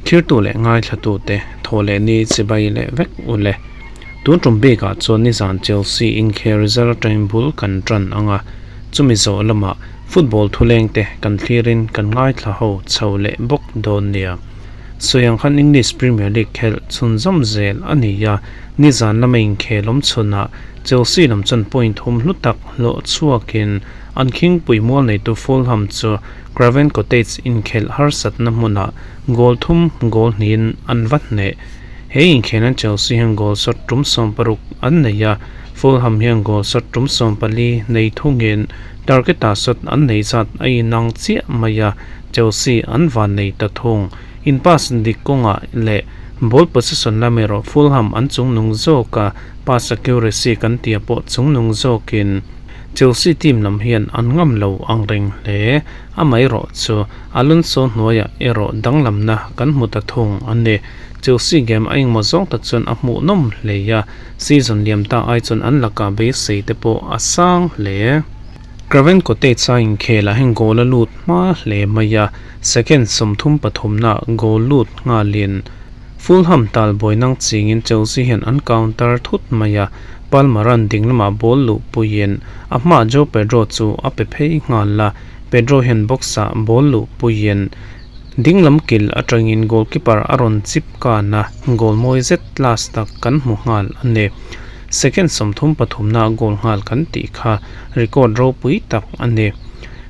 Thirtu leh ngaithlatute thaw leh ni chibai leh vek u le. Tun tum bikah chuan nizan Chelsea inkhel result atangin bul kan tan ang a, chumi zawh lamah football thulengte kan thlirin kan ngaithla ho chho leh bawk dawn nia. Sawi ang khan English Premier League khelh chhunzawm zel a ni a, nizan lama inkhel awm chhunah Chelsea lam chuan point thum hlu tak hlawh chhuakin an khingpui mual neitu Fulham chu Craven Cottage inkhelh harsatna hmunah goal thum goal hnihin an va hneh. He inkhelhna Chelsea hian goal shot tum 16 an nei a, Fulham hian goal shot tum 14 nei thungin target-ah shot an nei zat a inang chiah mai a, Chelsea an van nei ta thung. In pass dik kawngah leh ball possession lam erawh Fulham an chungnung zawk a, pass accuracy kan tia pawh chungnung zawkin. Chelsea team lam hian an ngam lo ang reng hle. Amaherawh chu Alonso hnuaiah erawh danglamna kan hmu ta thung a ni. Chelsea game a engmaw zawng tak chuan a hmuhnawm hle a, season liam ta ai chuan an lakah beisei te pawh a sang hle. Craven Cottage a inkhelah hian goal a lut hma hle mai a, second 33 na goal lut nghalin Fulham talbuai nang chingin Chelsea hian an counter thut mai a, Palmer-a'n ding lamah ball luh puiin a hmaah Joao Pedro chu a pe phei nghal a, Pedro hian box-ah ball luh puiin ding lam kil atangin goalkeeper a rawn chip kan a, goal mawi zet class tak kan hmu nghal a ni. Second 33 na goal nghal kan tih kha record ropui tak a ni.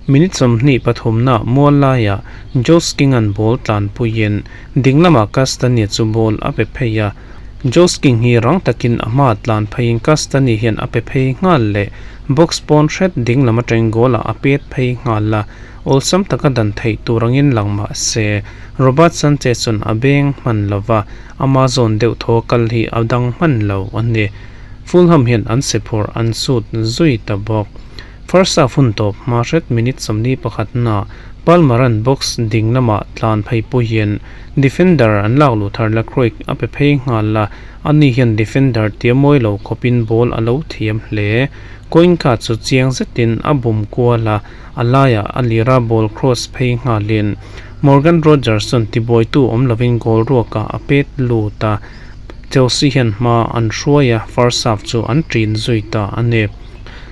Minute 23 na mual laiah Josh King-a'n ball tlan puiin ding lamah Castagne chu ball a pe phei a, Josh King hi rang takin a hma tlan pheiin Castagne hian a pe phei nghal leh box pawn hret ding lam atangin goal ah a pet phei nghal a, awlsam taka dan theih tur angin lang mah se Robert Sanchez chuan a beng hman lova, ama zawn deuh thaw kal hi a dang hman lo a ni. Fulham hian an se phawrh an sut zui ta bawk. First half hun tawp hma hret minute 41 na Palmer-a'n box ding lamah tlan phei puiin defender an lak luh thar Lacroix a pe phei nghal a, ani hian defender tia mawi lo khawpin ball a lo thiam hle. Cuenca chu chiang zetin a bum kual a, a laiah a lira ball cross phei nghalin Morgan Rogers chuan tibuaitu awm lovin goal ruakah a pet lut a, Chelsea hian hma an hruai a, first half chu an ṭin zui ta a ni.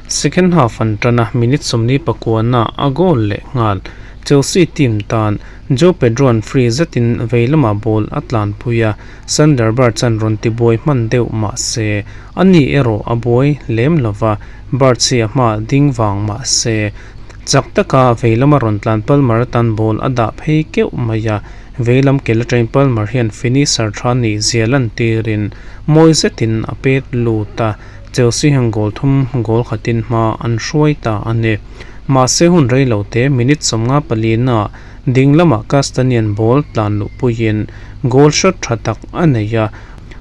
Second half an tan a, minute 49 na a goal leh nghal. Chelsea team tan Joao Pedro-a'n free zetin vei lamah ball a tlanpui a, Sander Berge-a'n rawn tibuai hman deuh mah se, ani erawh a buai lem lo va, Berge hi a hmaah ding vang mah se, chak taka vei lama rawn tlan Palmer atan ball a dah phei keuh mai a, vei lam kel atangin Palmer hian finisher tha nih zia lantirin mawi zetin a pet lut a. Chelsea hian goal thum goal khatin hma an hruai ta a ni. Mahse hun rei lo te minute 54 na ding lamah Castagne ball tlan luh puiin goal shot tha tak a nei a,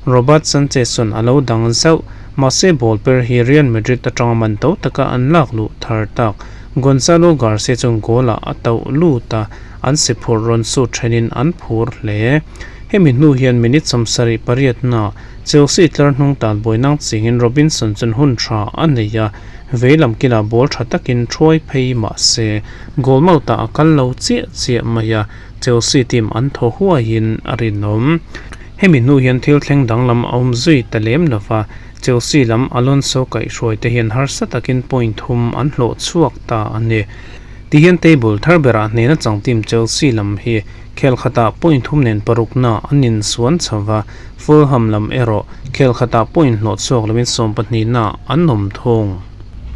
Robert Sanchez chuan a lo dang zauh. Mahse ball per hi Real Madrid atanga man to taka an lak luh thar tak. Gonzalo Garcia chuan goal ah a tauh lut a, an si phur rawn sut thenin an phur hle. Hemi hnu hian minute 78 na Chelsea tlar hnung tan buai nang chingin Robinson chuan hun tha a nei a, vei lam kilah ball tha takin thuai phei mah se goal mouth-ah a kal lo chiah chiah mai a, Chelsea team an thaw huaiin a rinawm. Hemi hnu hian thil thleng danglam a awm zui ta lem lo va, Chelsea lam Alonso kaihhruai te hian harsa takin point thum an hlawh chhuak ta a ni. Tihian table thar berah hnehna chang team Chelsea lam hi khel khatah point thum nen parukna an insuan chho va, Fulham lam erawh khel khatah point hlawh chhuak lovin 12 na an awm thung.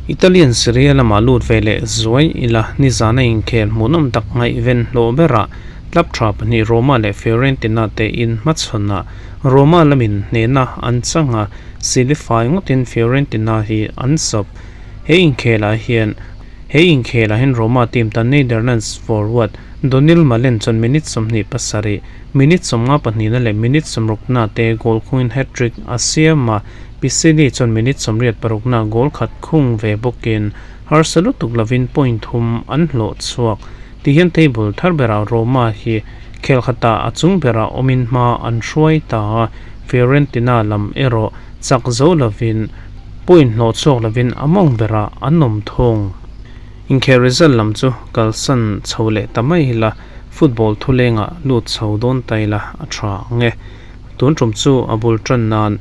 Italian Serie A lamah lut ve leh zuai ila nizana inkhel hmuhnawm tak ngaihven hlawh berah club tha pahnih Roma leh Fiorentina te in hmachhawnah Roma lamin hnehna an chang a, silifai ngawtin Fiorentina hi an sawp. He inkhelah hian he inkhelah hian Roma team tan Netherlands forward Donyell Malen chuan minute 27, minute 52 na leh minute 60 na te goal khungin hat-trick a siam a, Pisilli chuan minute 86 na goal khat khung ve bawkin harsa lutuk lovin point thum an hlawh chhuak. Tihian table thar berah Roma hi khel khatah a chung berah awmin hma an hruai ta a, Fiorentina lam erawh chak zo lovin point hlawh chhuak lovin a mawng berah an awm thung. Inkhel result lam chu kalsan chho leh ta mai la. Football thulengah lut chho dawn ta ila a tha ang e. Tun tum chu a bul tan nan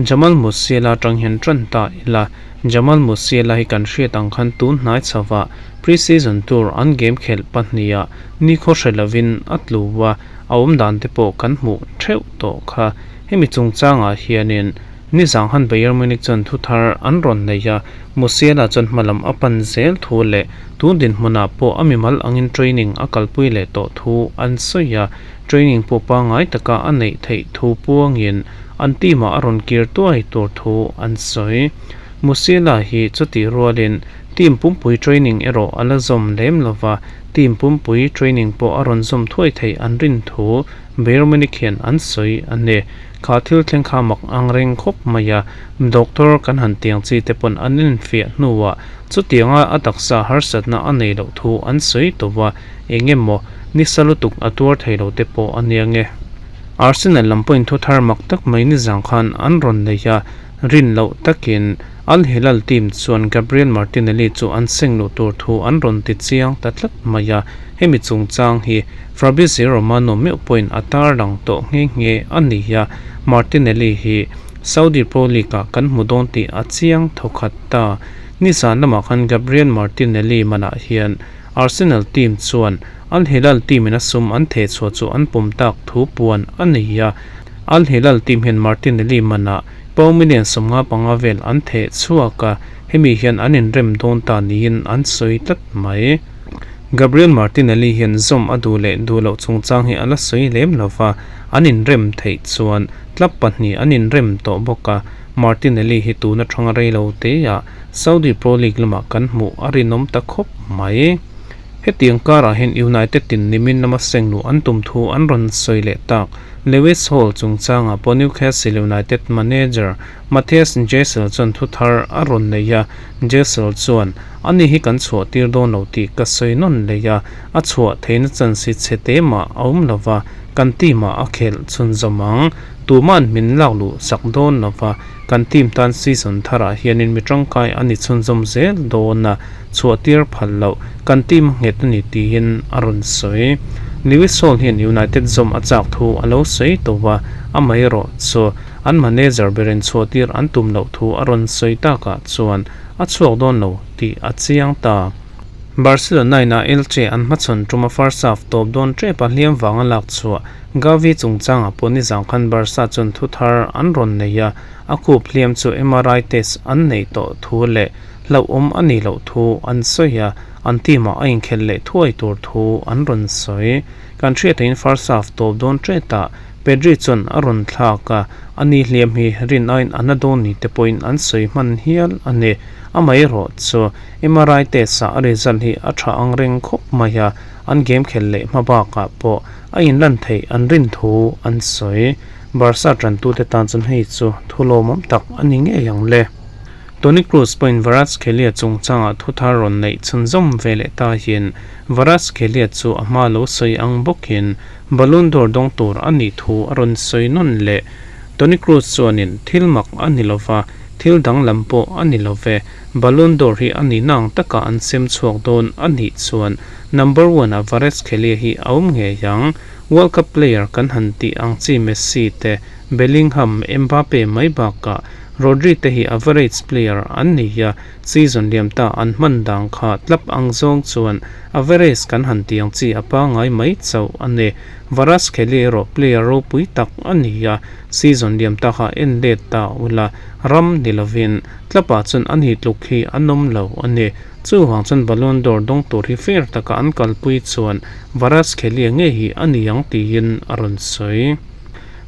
Jamal Musiala atang hian tan ta ila. Jamal Musiala hi kan hriat ang khan tun hnai chhovah pre-season tour an game khelh pahniha nikhaw hre lovin a tlu a, a awm dan te pawh kan hmuh theuh tawh kha. Hemi chungchangah hianin Nizang han Bayern Munich chuan thu thar an rawn nei a, Musiala chuan hmalam a pan zel thu leh tun dinhmunah pawh a mimal angin training a kalpui leh tawh thu an sawi a, training pawh pangngai taka a neih theih thu puangin an team ah a rawn kir tuai tur thu an sawi. Musiala hi chutih rualin team pumpui training erawh a la zawm lem lova, team pumpui training pawh a rawn zawm thuai theih an rin thu Bayern Munich hian an sawi a ni. Kha thil thleng kha mak ang reng khawp mai a, doctor kan han tiang chi te pawn an infiah hnuah chutianga a taksa harsatna a nei loh thu an sawi tawh a, eng emaw nisa lutuk a tuar thei lo te pawh a nia nge. Arsenal lam pawhin thu thar mak tak mai nizang khan an rawn nei a, rin loh takin Al Hilal team chuan Gabriel Martinelli chu an seng luh tur thu an rawn ti chiang ta tlat mai a, hemi chungchang hi Fabrizio Romano meuh pawhin a tarlang tawh nghe nghe a ni a, Martinelli hi Saudi Pro League-ah kan hmu dawn tih a chiang thawkhat ta. Nizan lamah khan Gabriel Martinelli manah hian Arsenal team chuan Al Hilal team-in a sum an thehchhuah chu an pawm tak thu puan a nei a, Al Hilal team hian Martinelli manah pound million 55 vel an thehchhuak a, hemi hian an inrem dawn ta niin an sawi tlat mai. Gabriel Martinelli hian zawm a duh leh duh loh chungchang hi a la sawi lem lo va, an inrem theih chuan club pahnih an inrem tawh bawk a, Martinelli hi tuna thanga rei lo teah Saudi Pro League lamah kan hmuh a rinawm ta khawp mai. Hetiang karah hian United in nimin lama seng luh an tum thu an rawn sawi leh tak. Lewis Hall chungchangah pawh Newcastle United manager Matthias Jaissle chuan thu thar a rawn nei a, Jaissle chuan, Ani hi kan chhuah tir dawn lo tih ka sawi nawn leh a, a chhuah theihna chance hi chhe te mah a awm lo va, kan team ah a khelh chhunzawm ang. Tuma'n min lak luh sak dawn lo va, kan team tan season tharah hianin mi tangkai a ni chhunzawm zel dawn a, chhuah tir phal loh kan team a nghet a ni tiin a rawn sawi. Lewis Hall hian United zawm a chak thu a lo sawi tawh a, amaherawh chu an manager berin chhuah tir an tum loh thu a rawn sawi takah chuan a chhuak dawn lo tih a chiang ta. Barcelona in a Elche an hmachhawn tuma first half tawp dawn tep a hliam vanga lak chhuah Gavi chungchangah pawh nizang khan Barca chuan thu thar an rawn nei a, a khup hliam chu MRI test an neih tawh thu leh hlauhawm a nih loh thu an sawi a, an team ah a inkhelh leh thuai tur thu an rawn sawi. Kan hriatah first half tawp dawn tretah Pedri chuan a rawn thlak a, a ni hliam hi rin aiin a na dawn ni te pawhin an sawi hman hial a ni. Amaherawh chu MRI test ah a result hi a tha ang reng khawp mai a, an game khelh leh hma bakah pawh a inlan theih an rin thu an sawi. Barca tantute tan chuan hei chu thu lawmawm tak a ni ngei ang le. Toni Kroos pawhin Kvaratskhelia chungchangah thu thar rawn neih chhunzawm ve leh ta hian Kvaratskhelia chu a hma lo sawi ang bawkin Ballon d'Or dawng tur a nih thu a rawn sawi nawn leh. Toni Kroos chuanin thil mak a ni lova, thil danglam pawh a ni love, Ballon d'Or hi a nihna ang taka an sem chhuak dawn a nih chuan number one ah Kvaratskhelia hi a awm ngei ang. World Cup player kan han tih ang chi Messi te, Bellingham, Mbappe mai bakah Rodri te hi average player an ni a, season liam ta an hman dan kha tlap ang zawng chuan average kan han tih ang chi a pangai mai chauh a ni. Kvaratskhelia erawh player ropui tak a ni a, season liam ta kha en let ta ula ram ni lovin tlapah chuan a ni tluk hi an awm lo a ni. Chuvang chuan Ballon d'Or dawng tur hi fair taka an kalpui chuan Kvaratskhelia ngei hi a ni ang tiin a rawn sawi.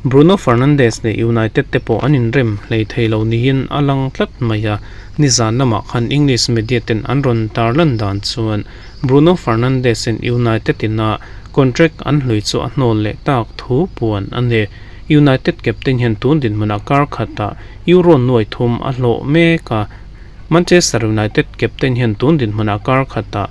Bruno Fernandes leh United te pawh an inrem hlei thei lo niin a lang tlat mai a, nizan lamah khan English media ten an rawn tarlan dan chuan Bruno Fernandes in United ina contract an hlui chu a hnawl leh tak thu puan a ni. United captain hian tun dinhmunah kar khatah Euro nuai thum a hlawh mek a, Manchester United captain hian tun dinhmunah kar khatah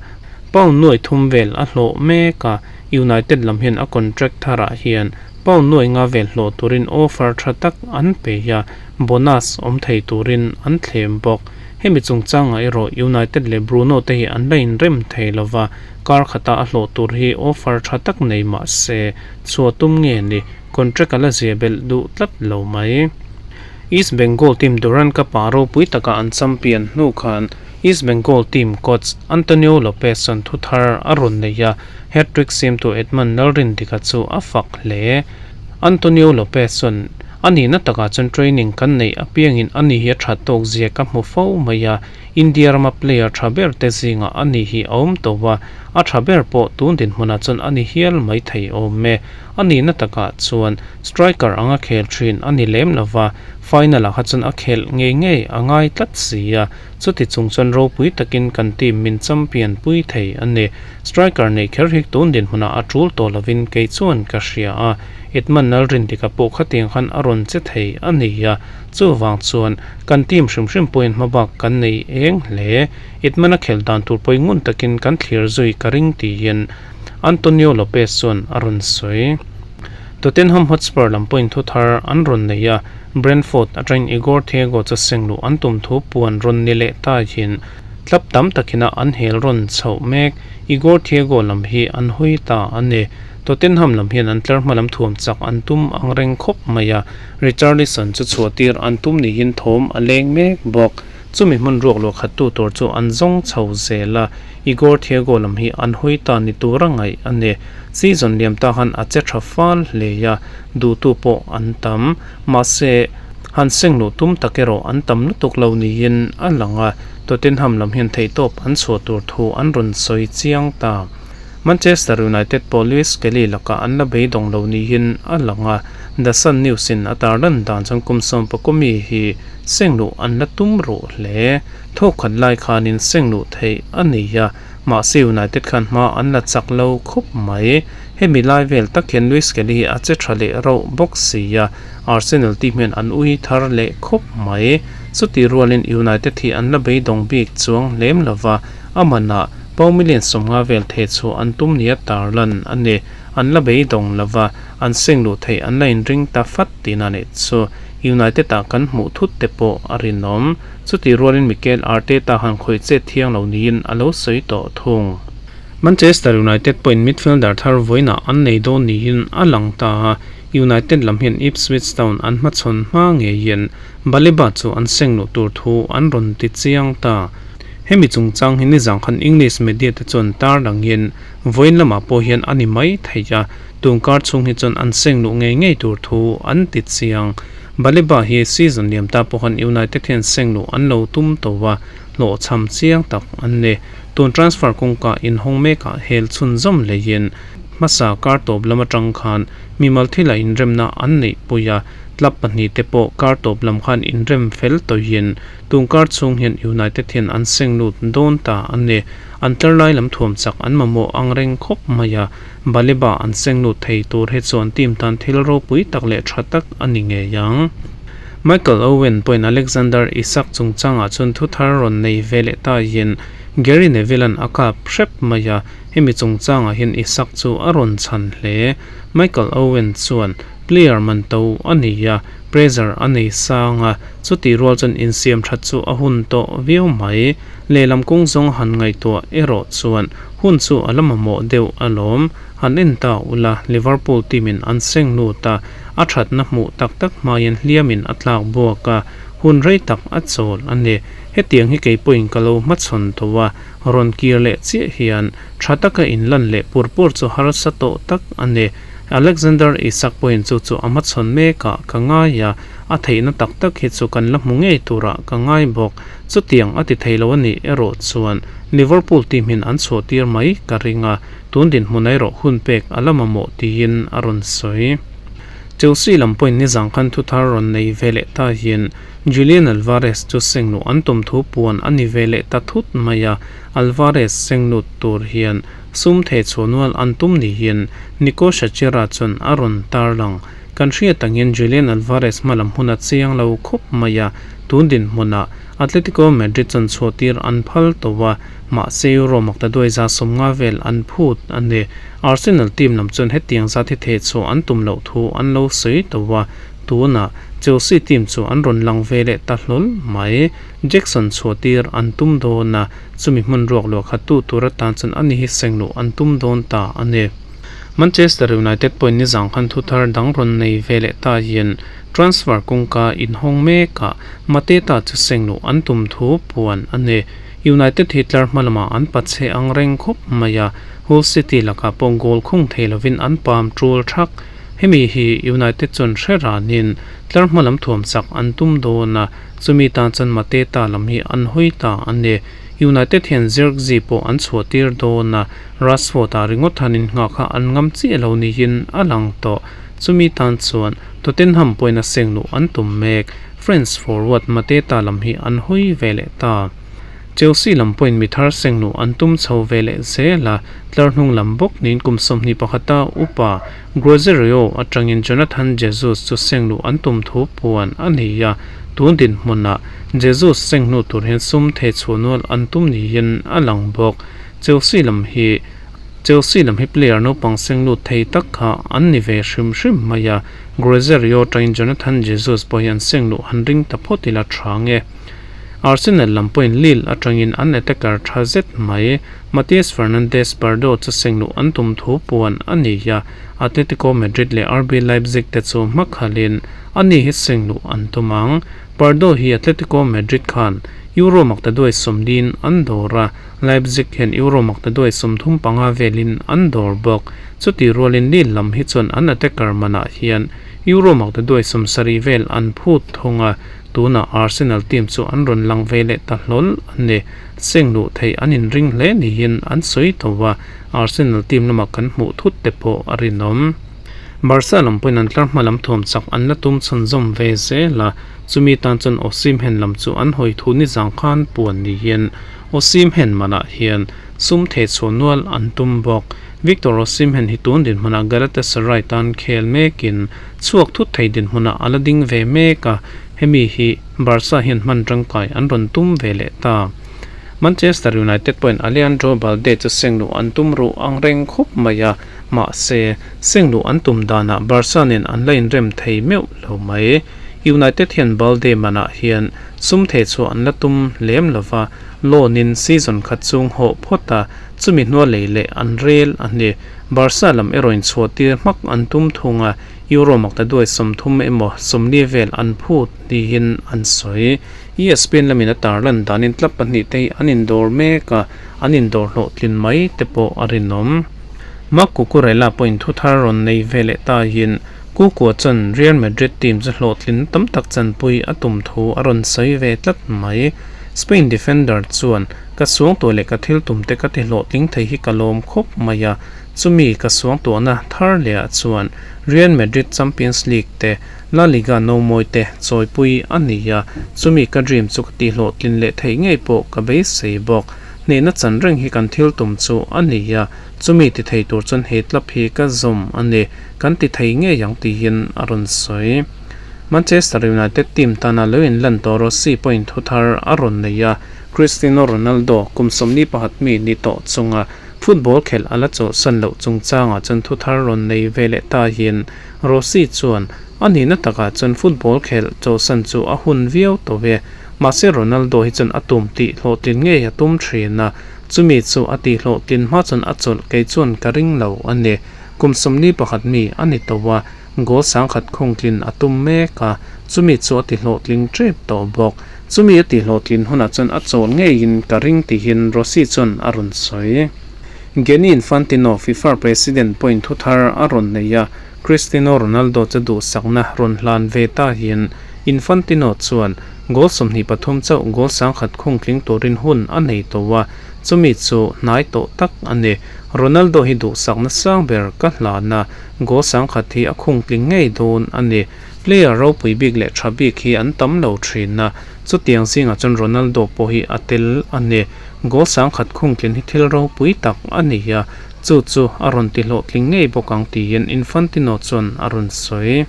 pound nuai thum vel a hlawh mek a, United lam hian a contract tharah hian Pound nuai nga vel hlawh turin offer tha tak an pe a, bonus awm thei turin an thlem bawk. Hemi chungchangah erawh United leh Bruno te hi an la inrem thei lova, kar khata a hlawh tur hi offer tha tak nei mah se chhuah tum nge ni, contract a la zia belh duh tlat lo mai. East Bengal team Durand Cup-ah ropui taka an champion hnu khan East Bengal team coach Antonio Lopez chuan thu thar a rawn nei a, hat-trick siamtu Edmund Lalrindika chu a fak hle. Antonio Lopez chuan, A nihna takah chuan training kan neih apiangin ani hi a that tawk zia ka hmu fo mai a, India rama player tha ber te zingah ani hi a awm tawh a, a tha ber pawh tun dinhmunah chuan ani hial mai thei awm e. A nihna takah chuan striker anga khel thin a ni lem lo va, final-ah kha chuan a khelh ngei ngei a ngai tlat si a, chuti chung chuan ropui takin kan team min champion pui thei a ni. Striker neih kher hi tun dinhmunah a tul tawh lovin kei chuan ka hria a, Edmund Lalrindika pawh khatiang khan a rawn che thei a ni a, chuvang chuan kan team hrim hrim pawhin hmabak kan nei eng hle. Edmund-a khelh dan tur pawhin ngun takin kan thlir zui ka ring tiin Antonio Lopez chuan a rawn sawi. Tottenham Hotspur lam pawhin thu thar an rawn nei a, Brentford atangin Igor Thiago chu seng luh an tum thu puan rawn ni leh ta hian club tam takina an hel rawn chhoh mek. Igor Thiago lam hi an hawi ta a ni. Tottenham lam hian an tlar hma lam thuam chak an tum ang reng khawp mai a, Richarlison chu chhuah tir an tum niin thawm a leng mek bawk. Chumi hmun ruak luah khat tu tur chu an zawng chho zel a, Igor Thiago lam hi an hawi ta ni tura ngaih a ni. Season liam ta khan a che tha fal hle a, duhtu pawh an tam. Mahse, han seng luh tum tak erawh an tam lutuk lo niin a lang a, Tottenham lam hian theihtawp an chhuah tur thu an rawn sawi chiang ta. Manchester United pawh Lewis Kelly lakah an la beidawng lo niin a lang a, The Sun News in a tarlan dan chuan kum sawmpakua mi hi seng luh an la tum ruh hle. Thawk khat lai khanin seng luh theih a ni a, mahse United khan hma an la chak lo khawp mai. Hemi lai vel tak hian Lewis Kelly hi a che tha leh rauh bawk si a, Arsenal team hian an ui thar leh khawp mai. Chuti rualin United hi an la beidawng bik chuang hlem lova, a manah Pau million 50 vel theh chhuah an tum nia tarlan a ni. An la beidawng lova, an seng luh theih an la inring ta fat tihna nih chu United ah kan hmuh thut te pawh a rinawm. Chutih rualin Mikel Arteta han khawih chet thiang lo niin a lo sawi tawh thung. Manchester United pawhin midfielder thar vawiinah an nei dawn niin a lang ta a, United lam hian Ipswich Town an hmachhawn hma ngeiin Baleba chu an seng luh tur thu an rawn ti chiang ta. Hemi chungchang hi nizang khan English media te chuan tar dangin vawiin lamah pawh hian a ni mai thei a, tun kar chhung hi chuan an seng luh ngei ngei tur thu an ti chiang. Baleba hi season liam ta pawh khan United hian seng luh an lo tum tawh a, hlawhchham chiang tak an ni. Tun transfer kawngka inhawng mekah hel chhunzawm hleiin hmasa kar tawp lam atang khan mimal thila inremna an neihpui a, club pahnihte pawh kar tawp lam khan inrem fel tawhin Tun kar chhung hian United hian an seng lut dawn ta a ni. An tlar lai lam thuam chak an mamawh ang reng khawp mai a, Baleba an seng lut thei tur hi chuan team tan thil ropui tak leh tha tak a ni ngei ang. Michael Owen pawhin Alexander Isak chungchangah chuan thu thar rawn nei ve leh ta hian Gary Neville-a'n a kap hrep mai a, hemi chungchangah hian Isak chu a rawn chhan hle. Michael Owen chuan player man to a ni a, Pressure a nei sang a, chutih rual chuan insiam that chu a hun tawh viau mai. Lehlam kawng zawng han ngaihtuah erawh chuan hun chu a la mamawh deuh alawm. Han en ta ula, Liverpool team in an seng lut a, a thatna hmuh tak tak hmaiin hliamin a tlak buak a, hun rei tak a chawl a ni. Hetiang hi kei pawhin ka lo hmachhawn tawh a, rawn kir leh chiah hian tha taka inlan leh pur pur chu harsa tawh tak a ni. Alexander Isak pawhin chu chu a hmachhawn mekah ka ngai a, a theihna tak tak hi chu kan la hmu ngei turah ka ngai bawk. Chutiang a ti thei lo a nih erawh chuan Liverpool team hin an chhuah tir mai ka ring a, tun dinhmun erawh hun pek a la mamawh tiin a rawn sawi. Chelsea lam pawhin nizang khan thu thar rawn nei ve leh ta hian Julian Alvarez chu sengluh an tum thu puan a ni ve leh ta thut mai a, Alvarez senglut tur hian Sum thei chhuah nual an tum niin Nico Shachira chuan a rawn tarlang. Kan hriat angin Julian Alvarez hmalam hun a chiang lo khawp mai a, tun dinhmunah Atletico Madrid chuan chhuahtir an phal tawh a, mahse Euro maktaduai 150 vel an phut a ni. Arsenal team lam chuan hetiang zat hi theh chhuah an tum loh thu an lo sawi tawh a, tunah Chelsea team chu an rawn lang ve leh ta hlawl mai. Jackson chhuahtir an tum dawn a, chumi hmun ruak luah khat tu tur atan chuan ani hi seng luh an tum dawn ta a ni. Manchester United pawhin nizang khan thuthar dang rawn nei ve leh ta hian transfer kawngka inhawng mekah Mateta chu seng luh an tum thu puan a ni. United hi tlar hma lamah an pachhe ang reng khawp mai a, Hull City lakah pawh goal khung thei lovin an pam tul thak. Hemi hi United chuan hre ranin tlar hma lam thuam chak an tum dawn a, chumi tan chuan Mateta lam hi an hawi ta a ni. United hian Zirkzee pawh an chhuahtir dawn a, Rashford-a ringawt han innghah kha an ngam chiah lo niin a lang tawh. Chumi tan chuan Tottenham pawhin a seng luh an tum mek. French forward Mateta lam hi an hawi ve leh ta. Chelsea lam pawhin mi thar seng luh an tum chho ve leh zel a, tlar hnung lam bawk niin kum 21 upa Grozerio atangin Jonathan Jesus chu seng luh an tum thu puan a ni a, tun dinhmunah Jesus seng hnu tur hian sum thei chhuah nual an tum niin a lang bawk. Chelsea lam hi Chelsea lam hi player naupang seng lut thei tak kha an ni ve hrim hrim mai a, Grozerio atangin Jonathan Jesus pawh hi an seng luh han ring ta phawt ila tha nge. Arsenal lam pawhin Lille atangin an attacker tha zet mai Matias Fernandes Pardo chu seng luh an tum thu puan a ni a, Atletico Madrid leh RB Leipzig te chu hmakhalin ani hi seng luh an tum ang. Pardo hi Atletico Madrid khan Euro maktaduai sawmliin an dawr a, Leipzig hian Euro maktaduai 35 velin an dawr bawk. Chutih rualin Lille lam hi chuan an attacker manah hian Euro maktaduai 70 vel an phut thung a, tunah Arsenal team chu an rawn lang ve leh ta hlawl a ni. Seng luh theih an inring hle niin an sawi tho a, Arsenal team lamah kan hmuh thut te pawh a rinawm. Barca lam pawhin an tlar hma lam thuam chak an la tum chhunzawm ve zel a, chumi tan chuan Osimhen lam chu an hawi thu nizang khan puan niin Osimhen manah hian sum theh chhuah nual an tum bawk. Victor Osimhen hi tun dinhmunah Galatasaray tan khel mekin chhuak thut thei dinhmunah a la ding ve mek a, hemi hi Barca hian hman tangkai an rawn tum ve leh ta. Manchester United pawhin Alejandro Balde chu seng luh an tum ruh ang reng khawp mai a, mahse, seng luh an tum danah Barca nen an la inrem thei meuh lo mai. United hian Balde manah hian sum thei chhuah an la tum lem lo va, loan-in season khat chung hawh phawt a, chumi hnua lei leh an rel a ni. Barca lam erawh inchhuahtir hmak an tum thung a, Euro maktaduai 30 emaw 40 vel an phut niin an sawi. ESPN lamin a tarlan danin club pahnih te hi an indawr mek a, an indawr hlawhtlin mai te pawh a rinawm. Marc Cucurella pawhin thu thar rawn nei ve leh tahin Kukua chuan Real Madrid team chu hlawhtlin tam tak chanpui a tum thu a rawn sawi ve tlat mai. Spain defender chuan, Ka suangtuah leh ka thil tum te ka ti hlawhtling thei hi ka lawm khawp mai a, chumi ka suangtuahna thar lehah chuan Real Madrid Champions League te, La Liga nomawi te chawipui a ni a, chumi ka dream chu ka ti hlawhtlin leh theih ngei pawh ka beisei bawk. Hnehna chan reng hi kan thil tum chu a ni a, chumi ti thei tur chuan he club hi ka zawm a ni, kan ti thei ngei ang tiin a rawn sawi. Manchester United team tana lo inlan tawh Rossi pawhin thu thar a rawn nei a, Cristiano Ronaldo kum 41 mi ni tawh chunga football khelh a la chawlhsan loh chungchangah chuan thu thar rawn nei ve leh ta hian Rossi chuan a nihna takah chuan football khelh chawlhsan chu a hun viau tawh e, mahse Ronaldo hi chuan a tum tih hlawhtlin ngei a tum thin a, chumi chu a tih hlawhtlin hma chuan a chawlh kei chuan ka ring lo a ni. Kum 41 mi a ni tawh a, goal sangkhat khungtlin a tum mek a, chumi chu a ti hlawhtling tep tawh bawk. Chumi a ti hlawhtlin hunah chuan a chawl ngeiin ka ring tihin Rossi chuan a rawn sawi. Gianni Infantino, FIFA President pawhin thu thar a rawn nei a, Cristiano Ronaldo chu duhsakna rawn hlan ve ta hian Infantino chuan goal 23 chauh goal sangkhat khungtling turin hun a nei tawh a, chumi chu hnai tawh tak a ni. Ronaldo hi duhsakna sang ber ka hlan a, goal sangkhat hi a khungtling ngei dawn a ni. Player ropui bik leh tha bik hi an tam lo thin a, chutiang zingah chuan Ronaldo pawh hi a tel a ni. Goal sangkhat khungtlin hi thil ropui tak a ni a, chu chu a rawn ti hlawhtling ngei bawk ang tiin Infantino chuan a rawn sawi.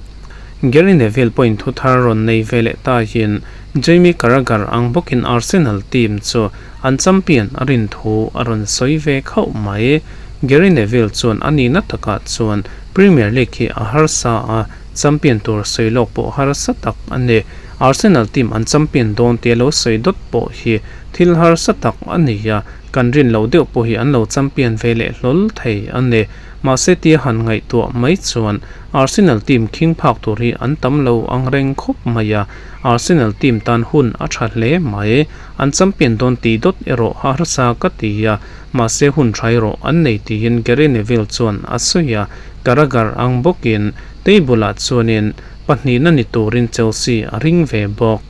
Gary Neville pawhin thu thar rawn nei ve leh ta hian Jamie Carragher ang bawkin Arsenal team chu an champion a rin thu a rawn sawi ve khauh mai. Gary Neville chuan a nihna takah chuan Premier League hi a harsa a, champion tur sawi lawk pawh harsa tak a ni. Arsenal team an champion dawn tia lo sawi dawt pawh hi thil harsa tak a ni a, kan rin loh deuh pawh hi an lo champion ve leh hlawl thei a ni. Mahse tia han ngaihtuah mai chuan Arsenal team khing phak tur hi an tam lo ang reng khawp mai a, Arsenal team tan hun a tha hle mai. An champion dawn tih dawt erawh harsa ka ti a, mahse hun tha erawh an nei tiin Gary Neville chuan a sawi a, Carragher ang bawkin table ah chuanin pahnihna ni turin Chelsea a ring ve bawk.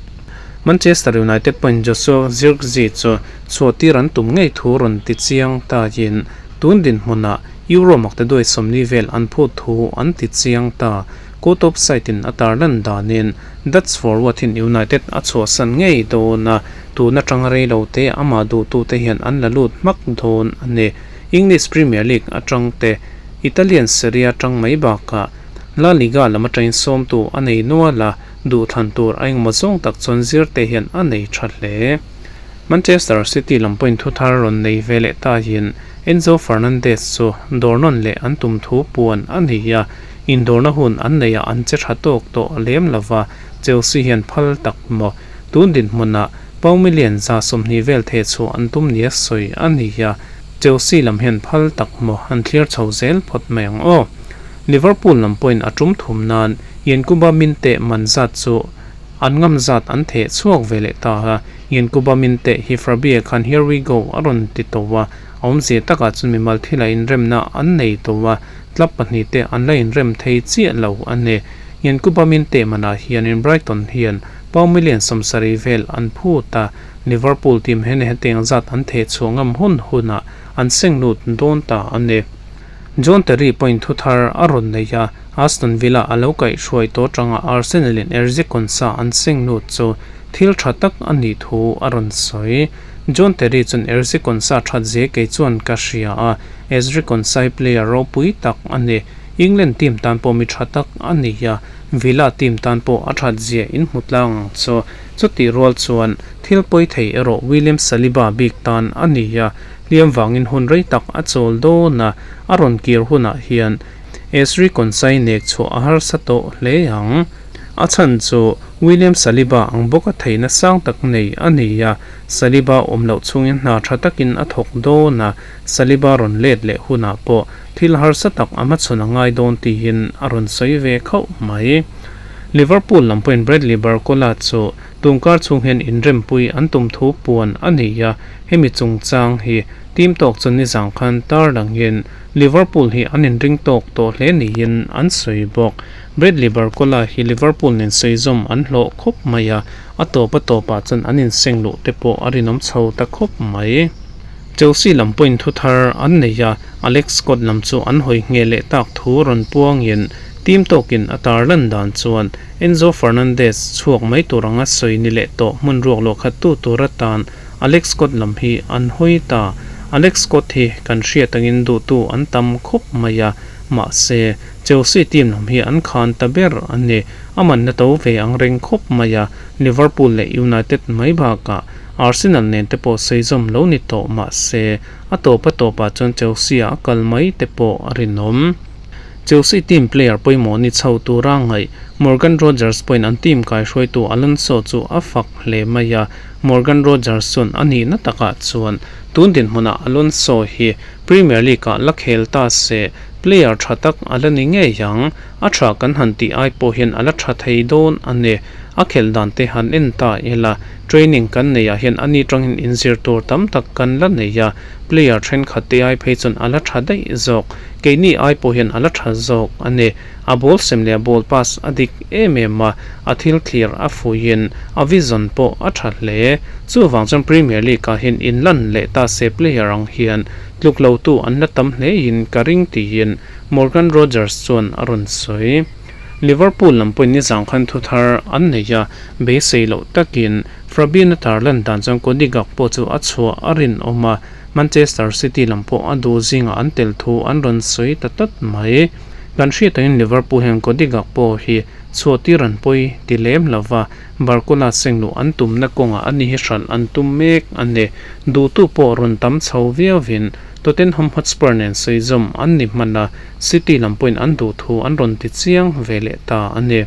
Manchester United pawhin Joshua Zirkzee chu chhuahtir an tum ngei thu rawn ti chiang tain tun dinhmunah Euro maktaduai 40 vel an phut thu an ti chiang ta. Court of site in a tarlan danin Dutch forward in United a chhuahsan ngei dawn a, tun atang rei lo te amah duhtute hian an la lut hmak dawn a ni. English Premier League atang te, Italian Serie A atang mai bakah La Liga lam atangin sawmtu a nei nual a, duhthlan tur a engemaw zawng tak chuan zirte hian a nei tha hle. Manchester City lam pawhin thu thar rawn nei ve leh ta hian Enzo Fernandez chu dawr nawn leh an tum thu puan a ni a, indawrna hun an neih ah an che tha tawk tawh lem lova, Chelsea hian phal tak maw? Tun dinhmunah Pau million 120 vel theh chhuah an tum nia sawi a ni a, Chelsea lam hian phal tak maw an thlir chho zel phawt mai ang aw. Liverpool lam pawhin a tum thum nan Yankuba Minteh man zat chu an ngam zat an theh chhuak ve leh ta a, Yankuba Minteh hi Fabie khan here we go a rawn ti tawh a, a awmzia takah chuan mimal thila inremna an nei tawh a, club pahnihte an la inrem thei chiah lo a ni. Yankuba Minteh manah hianin Brighton hian pound million 70 vel an phut a, Liverpool team hian hetiang zat an theh chhuah ngam hun hunah an seng lut dawn ta a ni. John Terry pawhin thu thar a rawn nei a, Aston Villa a lo kaihhruai tawh atanga Arsenal in Erzi Konsa an seng lut chu thil tha tak a nih thu a rawn sawi. John Terry chuan Erzi Konsa that zia kei chuan ka hria a, Ezri Konsa hi player ropui tak a ni. England team tan pawh mi tha tak a ni a, Villa team tan pawh a that zia in hmu tlang ang chu. Chutih rual chuan thil pawi thei erawh William Saliba bik tan a ni a, hliam vangin hun rei tak a chawl dawn a, a rawn kir hunah hian Ezri Konsai nek chhuah a harsa tawh hle ang. A chhan chu William Saliba ang bawka theihna sang tak nei a ni a, Saliba awm loh chungin hna tha takin a thawk dawn a, Saliba rawn let leh hunah pawh thil harsa tak a hmachhawn a ngai dawn tiin a rawn sawi ve khauh mai. Liverpool lam pawhin Bradley Barcola chu Tungkar chhung hian inrempui an tum thu puan a nei a, hemi chungchang hi team tawk chu nizang khan tar langin Liverpool hi an inring tawk tawh hle niin an sawi bawk. Bradley Barcola hi Liverpool nen sawi zawm an hlawh khawp mai a, a tawp a tawpah chuan an inseng luh te pawh a rinawm chho ta khawp mai. Chelsea lam pawhin thu thar an nei a, Alex Scott lam chu an hawi ngheh leh tak thu rawn puangin team tawkin a tar lan dan chuan Enzo Fernandez chhuak mai tur anga sawi ni leh tawh hmun ruak luah khat tu tur atan Alex Scott lam hi an hawi ta. Alex Scott hi kan hriat angin duhtu an tam khawp mai a, mahse Chelsea team lam hi an khan ta ber a ni. A manna to ve ang reng khawp mai a, Liverpool leh United mai bakah Arsenal nen te pawh sawi zawm lo ni tawh mahse a tawp a tawpah chuan Chelsea ah a kal mai te pawh a rinawm. Chelsea team player pawimawh ni chho tura ngaih Morgan Rogers pawhin an team kaihruaitu Alonso chu a fak hle mai a, Morgan Rogers chuan a nihna takah chuan tun dinhmunah Alonso hi Premier League ah la khel ta se player tha tak a la ni ngei ang, a tha kan han tih ai pawh hian a la tha thei dawn a ni. A khelh dan te han en ta ila, training kan neih ah hian ani tangin inzir tur tam tak kan la nei a, player thenkhat te ai phei chuan a la tha daih zawk. Keini ai pawh hian a la tha zawk a ni. A ball sem leh a ball pass a dik em em a, a thil thlir a fuiin a vision pawh a tha hle. Chuvang chuan Premier League ah hian inlan leh ta se player ang hian tluk lo tu an la tam hlein ka ring tiin Morgan Rogers chuan a rawn sawi. Liverpool lam pawhin nizang khan thu thar an nei a, beisei loh takin Fabinho tarlan dan chuan Cody Gakpo chu a chhuah a rinawm a, Manchester City lam pawh a duh zingah an tel thu an rawn sawi ta tlat mai. Kan hriat angin Liverpool hian Cody Gakpo hi Chhuahtir an pawi ti lem lova, Barcola sengluh an tumna kawngah ani hi hralh an tum mek a ni. Duhtu pawh rawn tam chho viauvin Tottenham Hotspur nen sawi zawm an ni hman a, City lam pawhin an duh thu an rawn ti chiang ve leh ta a ni.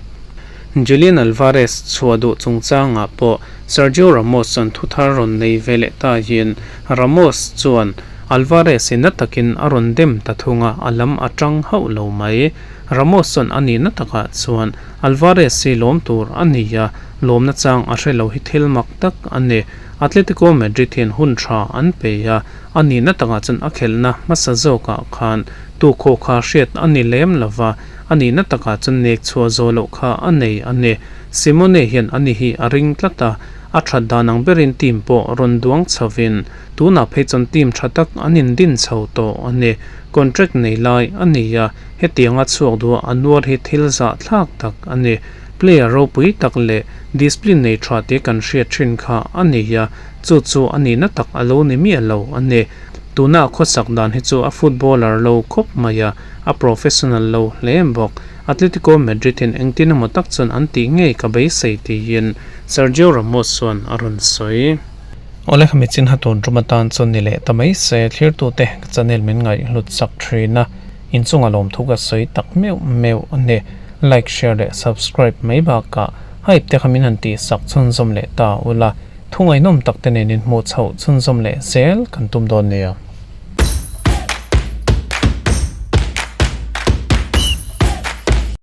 Julian Alvarez chhuah duh chungchangah pawh Sergio Ramos chuan thu thar rawn nei ve leh ta hian Ramos chuan Alvarez hi na takin a rawn dem ta thung a, a lam a tang hauh lo mai. Ramos chuan a nihna takah chuan Alvarez hi lawm tur a ni a, lawmna chang a hre lo hi thil mak tak a ni. Atletico Madrid hian hun tha an pe a, a nihna takah chuan a khelhna hmasa zawkah khan tukhaw kha hriat a ni lem lo va, a nihna takah chuan nek chhuah zawh loh kha a nei a ni. Simone hian ani hi a ring tlat a, a that dan ang berin team pawh rawn duang chhovin tunah phei chuan team tha tak an indin chho tawh a ni. Contract nei lai a ni a, Hetianga chhuak duh a nuar hi thil zahthlak tak a ni. Player ropui tak leh discipline nei tha tih kan hriat thin kha a ni a, chu chu a nihna tak a lo ni miah lo a ni. Tuna a khawsak dan hi chu a footballer lo khawp mai a, a professional lo hle bawk. Atletico Madrid hian engtin emaw tak chuan an tih ngei ka beisei tiin Sergio Ramos chuan a rawn sawi. Awle khami chin ha tun tum atan chuan ni leh ta mai se, thlirtute ka channel min ngaihhlut sak thin a. Inchunga lawmthu ka sawi tak meuh meuh a ni. Like, share leh subscribe mai bakah hype te kha min han tih sak chhunzawm leh ta ula, thu ngaihnawm tak te nen inhmuh chhoh chhunzawm leh zel kan tum dawn nia.